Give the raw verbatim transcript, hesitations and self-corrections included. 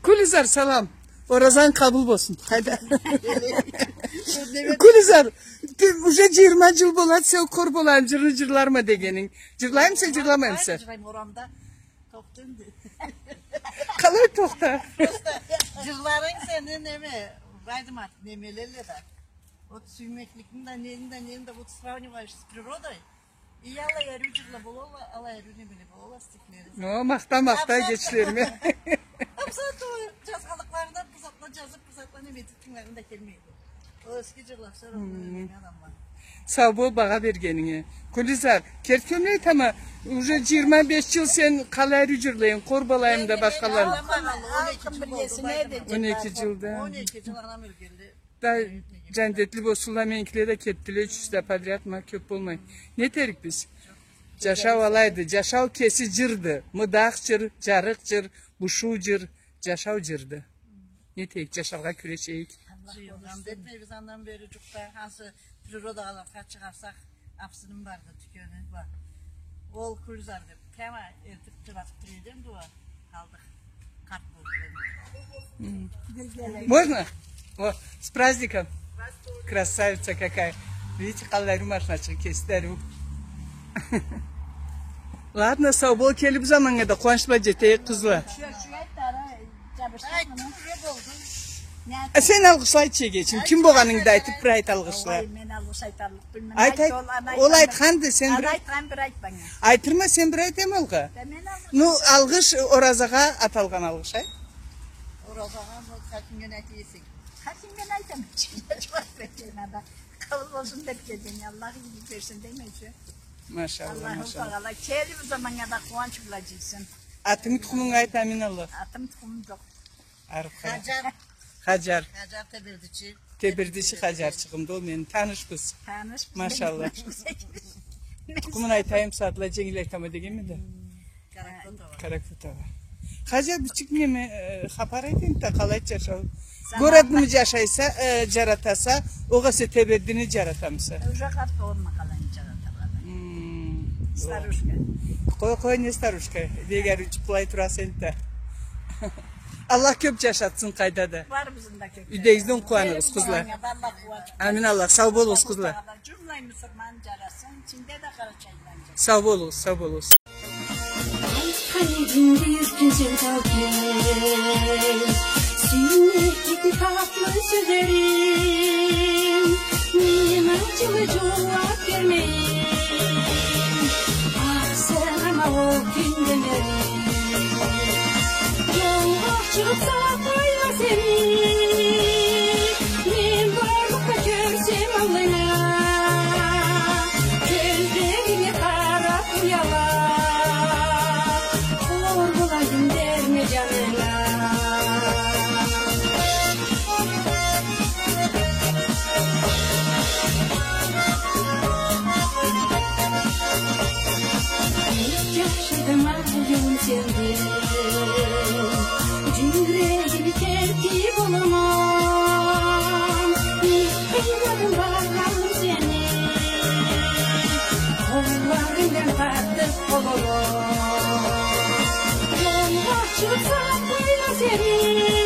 Гюлизар, салам. Оразанг къабыл болсун. Къайда? Гюлизар, ты уже джыйырма джыл болады, сен «Къор болайым» джырны джырларма дегенинг. Джырлаймыса, джырламаймыса? Джырлайма, орамда. Тохта энди. Къалай тохта? Просто джырларынг сени неме, вайдымат, немелелле да. Вот сюймекликни да, нени да, нени да, вот сравниваешь с природой. И алай ариу джырла болалла, алай ариу немеле болалла, стихлери. О, махта, махта, абзац, гечлерме. Абзац, ол джазгъанлыкъларында бу затла джазыб, бу затла неме этиб тынгыларынг да келмейди. Ол эски джырла, всё равно. Хм. Ёлген адамла. Сау бол багъа бергенинге. Гюлизар, керти кёлмей айтама, уже джыйырма беш джыл сен къалай ариу джырлайынг, «Къор болайым» да, башхаланы. Алкъын биргесине да. Он эки джылда. Он эки джыл анам ёлгенли. Да, джандетли болсунла, меникиле да кетдиле, ючюсю да подряд, ма кёб болмай. Не этерикбиз? Джашау алайды, джашау кеси джырды. Мыдах джыр, джарыкъ джыр, бушуу джыр, джашау джырды. Не этерик, джашаргъа кюрешейик. Аллах, джыйылгъан да этмейбиз андан бери джукъда, хансы природагъа чыгъарсакъ, апсынам барды, тюкени бар. Ол Гюлизар деб. Прямо эртиб джырлатыб тура эдим, дуа. Къалдыкъ. Къарт болдукъ энди. М. Можно? О, с праздником. Красавица какая. Видите, къаллай ариу машиначыкъ кеси да ариу. Ладно, сау бол, келир заманнга да къууанч бла джетейик, къызла. Айттым, уже болду. Э, сен алгъышла айтчы, эгечим. Ким болгъанынгы да айтыб бир айт алгъышла. Ой, мен алгъыш айталлыкъ билмейме. Айт, айт. Ол айтханды, сен бир айтхан, бир айт манга. Айтырма, сен бир айт эм алгъа. Да мен алгъыш. Ну, алгъыш, оразагъа аталгъан алгъыш, айт. Оразагъа, ну, хар кимге айтайым. Хар кимге айтама. Къабыл болсун деб келгенме, Аллах игилик берсин демейчи. Машалла, Аллаху Тагъала келир заманнга да къууанч бла джыйсын. Атынг, тукъумунг айт, амин Аллах. Атым, тукъумум джокъ. Арып къара. Хаджар. Хаджар. Хаджар Тебердичи. Тебердичи Хаджарчыгъымды, ол мени танышбыз. Танышбыз. Машалла. Тукъумун айтайым, сагъатла дженгил айтама дегенме да. Каракутова. Каракутова. Хаджар, бичик неме, э, хапар айт энтда, къалай джашау? Городму джашайса, э, джаратаса, огъесе Тебердини джаратамыса? Уже къарт болдум, къалайын джаратама. Мм. Старушка. Къой, къой, не старушка? Бек ариу джукълай тураса энтда. Аллах кёб джашатсын къайда да. Барыбызны да кёб. Юйдегизни къууаныгъыз, къызла. Амин Аллах. Сау болугъуз, къызла. Джумла муслиман джарасын, ичинде да къарачайлыла. Сау болугъуз, сау болугъуз. Айтхан эдинг бир кюн сен, Талкин, сюймекликни татлы сёзлерин. Мен ачылы джууаб бермейим, ахсырама ол кюнден бери. Джолгъа чыгъыб сакълайма сени, мен барлыкъда кёрсем аллайла. Кёзлеринге къараб уяла, къор болайым дерме джанынга. Джашадым айым сенде, джюрегими керти болурума. Къыйнадым, багъалым, сени, къолларынгдан тартыб болурума. Джолгъа чыгъыб сакълайма сени.